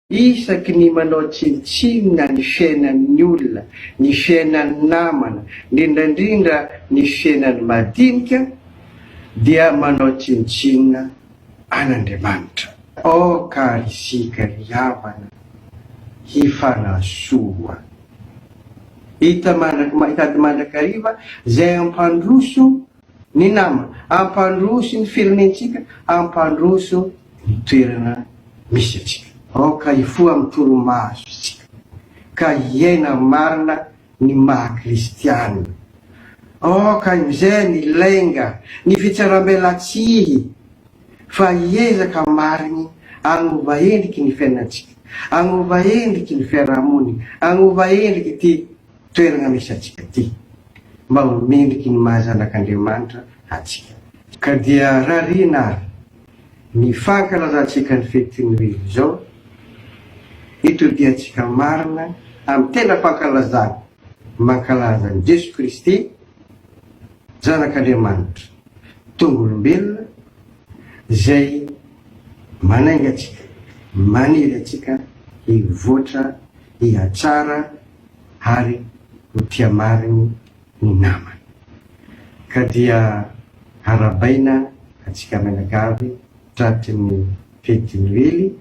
Isaky ny manao tsinontsinona ny fiainan'ny olona, ny fiainan'ny namana, indrindra indrindra ny fiainan'ny madinika, dia manao tsinontsinona an'Andriamanitra. Aoka ary isika ry havana hifanasoa. Hita hitady mandrakariva izay hampandroso ny nama, hampandroso ny firenentsika, hampandroso ny toerana misy antsika. Aoka hifoha amin'ny torimaso isika ka hiaina marina ny maha kristiana. Aoka amin'izay ny lainga, ny fitsaram-belatsihy fa hiezaka marigny hagnova endriky ny fiainantsika, hagnova endriky ny fiarahamonigny, hagnova endriky ity toeragna misy antsika ity mba ho mendriky ny maha zanak'Andriamanitra antsika. Ka dia rarina ary ny fankalazantsika ny fetin'ny Noely izao, hitodiantsika marina amin'ny tena fankalazana mankalaza an'i Jesoa Kristy, Zanak'Andriamanitra tonga olombelona, izay manainga antsika, maniry antsika hivoatra, hihatsara ary ho tia marigny ny namana. Ka dia arahabaina antsika mianakavy tratry ny fety Noely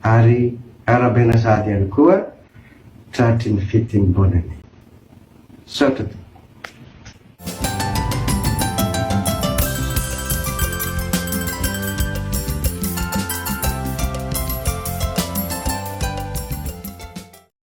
ary arahabaina sahady ihany koa tratry ny fetin'ny Bonne Année. Misaotra tompoko.